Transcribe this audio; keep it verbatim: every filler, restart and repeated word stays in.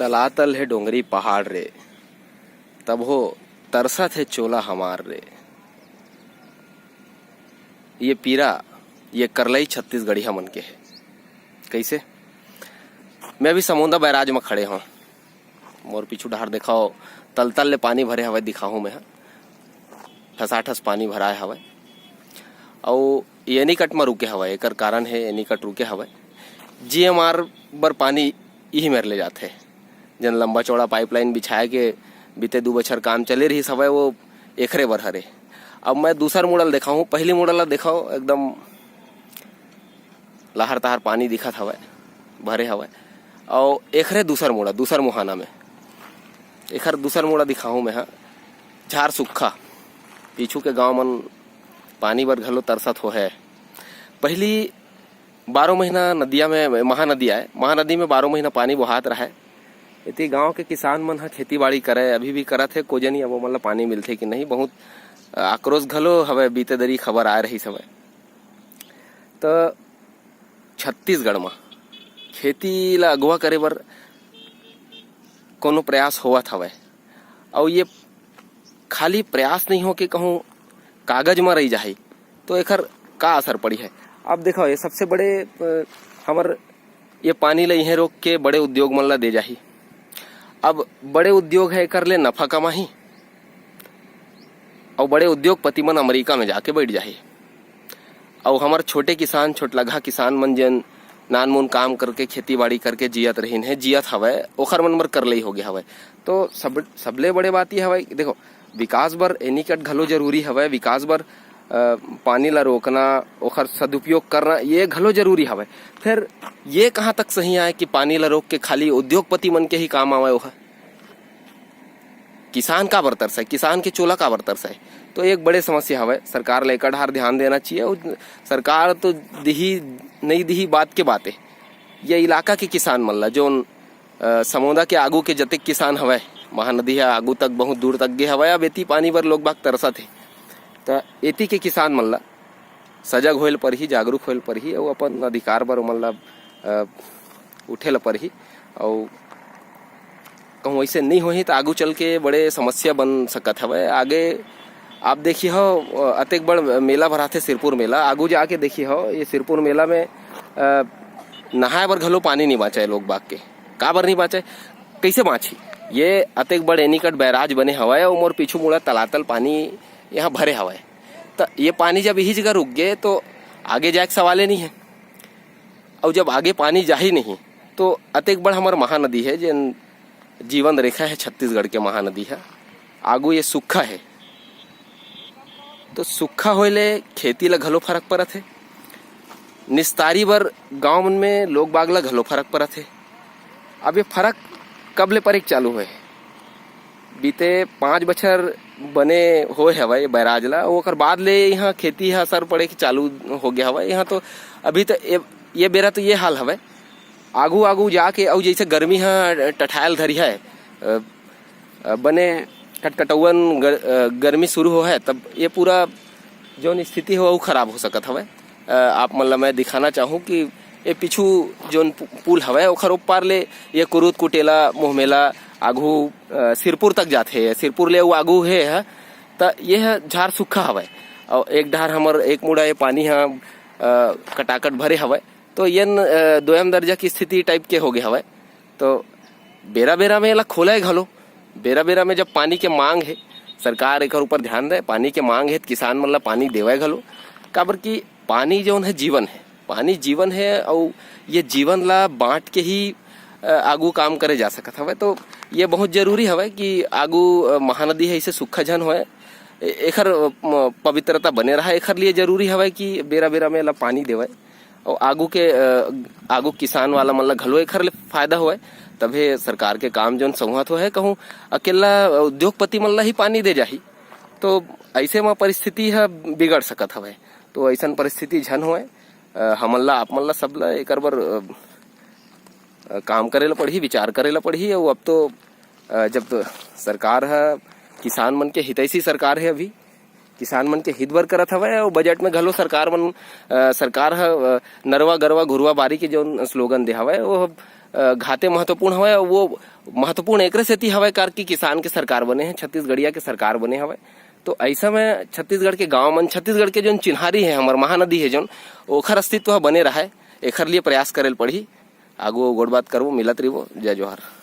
तलातल हे डोंगरी पहाड़ रे, तभो तरसत हे चोला हमार रे। ये पीरा, ये करलई छत्तीसगढ़िया मन के हे। कइसे? मैं अभी समोदा बैराज म खड़े हंव। मोर पीछू डहार देखव, तलतल ले पानी भरे हवय, दिखाहूं मैं ह। ठसाठस पानी भराए हवय। अउ एनीकट म रुके हवय, एकर कारण हे एनीकट रुके हवय। जीएमआर बर पानी इही मेर ले जाथे। जेन लंबा चौड़ा पाइपलाइन बिछाए के बीते दू बछर काम चले रिहिस हवय, वो एखरे बर हरे। अब मैं दूसर मुड़ा ल देखाहूं, पहिली मुड़ा ल देखव, एकदम लहर तहर पानी दिखत हवय, भरे हवय। अउ एखरे दूसर मुड़ा, दूसर मुहाना में, एखर दूसर मुड़ा दिखाहूं मैं ह। झार सुक्खा, पीछू के गांव मन पानी बर घलो तरसत होहे। पहिली बारह महीना नदिया में, महानदी आय, महानदी में बारह महीना पानी बोहात रहय। एती गांव के किसान मन ह खेती बाड़ी करय, अभी भी करत हे, को जनी अब ओमन ल पानी मिलथे कि नहीं। बहुत आक्रोश घलो हवय, बीते दरी खबर आय रहिस हवय। त छत्तीसगढ़ म खेती ल अगवा करे बर कोनो प्रयास होवत हवय, अउ ये खाली प्रयास नहीं हो के कहूँ कागज म रही जाही, तो एखर का असर पड़ी है? अब देखो, ये सबसे बड़े, अ, हमर ये पानी ल इहें रोक के बड़े उद्योग मन ल दे जाही। अब बड़े उद्योग है, एकर ले नफा कमाही, अउ बड़े उद्योगपति मन अमेरिका में जाके बैठ जाही। अउ हमर छोटे किसान, छोटलगहा किसान मन, जेन नानमुन काम करके, खेती बाड़ी करके जियत रहिन हे, जियत हवय, ओखर मन बर करलई होगे हवय। तो सब, सबले बड़े बात ये हवय, देखो, विकास बर एनीकट घलो जरूरी हवय, विकास बर, अ, पानी ला रोकना, ओखर सदुपयोग करना, ये घलो जरूरी हवय। फिर ये कहाँ तक सही आय कि पानी ला रोक के खाली उद्योगपति मन के ही काम आवय ओह? किसान काबर तरसय, किसान के चोला काबर तरसय? तो एक बड़े समस्या हवय। सरकार ला एकर डहार ध्यान देना चाहिए। अउ सरकार तो दिही, नहीं दिही, बात के बात हे। ये इलाका के किसान मन ला, जोन, अ, समोदा के आगू के जतेक किसान हवय, महानदी ह आगू तक, बहुत दूर तक गे हवय, अब एती पानी बर लोग बाग तरसत हे। त एती के किसान मन ला सजग होए ल परही, जागरूक होए ल परही, अउ अपन अधिकार बर ओमन ला, अ, उठे ल परही। अउ कहूँ अइसे नइ होही, त आगू चल के बड़े समस्या बन सकत हवय। आगे आप देखिए हो, अ, अतेक बड़ मेला भराथे, सिरपुर मेला। आगू जाके देखिए हो, ये सिरपुर मेला में, अ, नहाए बर घलो पानी नइ बाँचय लोग बाग के। काबर नइ बाँचय? कइसे बाँचही? ये अतेक बड़ एनीकट बैराज बने हवय, अउ मोर पीछू मुड़ा तलातल पानी यहाँ भरे हवय। त ये पानी जब इही जगह रुक गे, तो आगे जाए के सवाले नइ हे। अउ जब आगे पानी जाही नहीं, तो अतेक बड़ हमर महानदी हे, जेन जीवन रेखा हे छत्तीसगढ़ के महानदी हे, आगू ये सुक्खा हे। तो सुक्खा होए ले खेती ला घलो फरक परत हे, निस्तारी बर गांव मन में लोग बाग ला घलो फरक परत हे। अब ये फरक कब ले परे के चालू होए? बीते पाँच बछर बने होए हवय बैराज ला, ओकर बाद ले इहाँ खेती ह असर पड़े के चालू हो गया हवय। इहाँ तो अभी तो ये, ये बेरा तो ये हाल हवय। आगू, आगू जाके अउ जइसे गर्मी ह टठायल धरी है, अ, अ, बने कटकटौवन गर-, अ, गर्मी शुरू हो है, तब ये पूरा जौन स्थिति हो, वो खराब हो सकत हवय। अ, आप मन ला मैं दिखाना चाहूँ कि ये पीछू जौन पु-, पुल हवय, ओखर ऊपर ले ये कुरुद, कुटेला, मोहमेला, आगू, अ, सिरपुर तक जाथे। सिरपुर ले वो आगू हे ह, त ये ह झार सुक्खा हवय। अउ एक डहार हमर एक मुड़ा ये पानी ह, अ, कटाकट भरे हवय। तो येन, अ, दोयम दर्जा की स्थिति type के हो गए हवय। तो बेरा-बेरा में एला खोलय घलो, बेरा-बेरा में जब पानी के मांग हे, सरकार एकर ऊपर ध्यान दे, पानी के मांग हे, त किसान मन ला पानी देवय घलो, काबर कि पानी जौन हे, जीवन हे, पानी जीवन हे, अउ ये जीवन ला बांट के ही, अ, आगू काम करे जा सकत हवय। तो ये बहुत जरूरी हवय कि आगू, अ, महानदी हे, इसे सुक्खा झन होय, ए-, एखर, अ, म-, पवित्रता बने रहा, एखर लिए जरूरी हवय कि बेरा-बेरा में एला पानी देवय। अउ आगू के, अ, आगू किसान वाला मन ल घलो एखर ले फायदा होवय, तभे सरकार के काम जौन संहुवत होहे, कहूँ अकेला उद्योगपति मन ल ही पानी दे जाही, तो अइसे म परिस्थिति ह बिगड़ सकत हवय। तो अइसन परिस्थिति झन होवय, अ, हमन ल, आप मन ल, सब ल एकर बर, अ, अ, काम करे ल पड़ही, विचार करे ल पड़ही। अउ अब तो, अ, जब तो सरकार ह किसान मन के हितैषी सरकार हे, अभी किसान मन के हित बर करत हवय, अउ बजट में घलो सरकार मन, अ, सरकार ह, अ, नरवा गरवा घुरवा बारी के जौन slogan दे हवय, वो अ, घाते महत्वपूर्ण हवय। वो महत्वपूर्ण एकरे सेती हवय, कार कि किसान के सरकार बने हे, छत्तीसगढ़िया के सरकार बने हवय। तो ऐसा में छत्तीसगढ़ के गांव मन, छत्तीसगढ़ के जोन चिन्हारी है, हमर महानदी है जोन, ओखर अस्तित्व ह बने रहय, एखर लिए प्रयास करे ल पड़ही। आगू गोठ बात करबो, मिलत रहिबो। जय जोहार।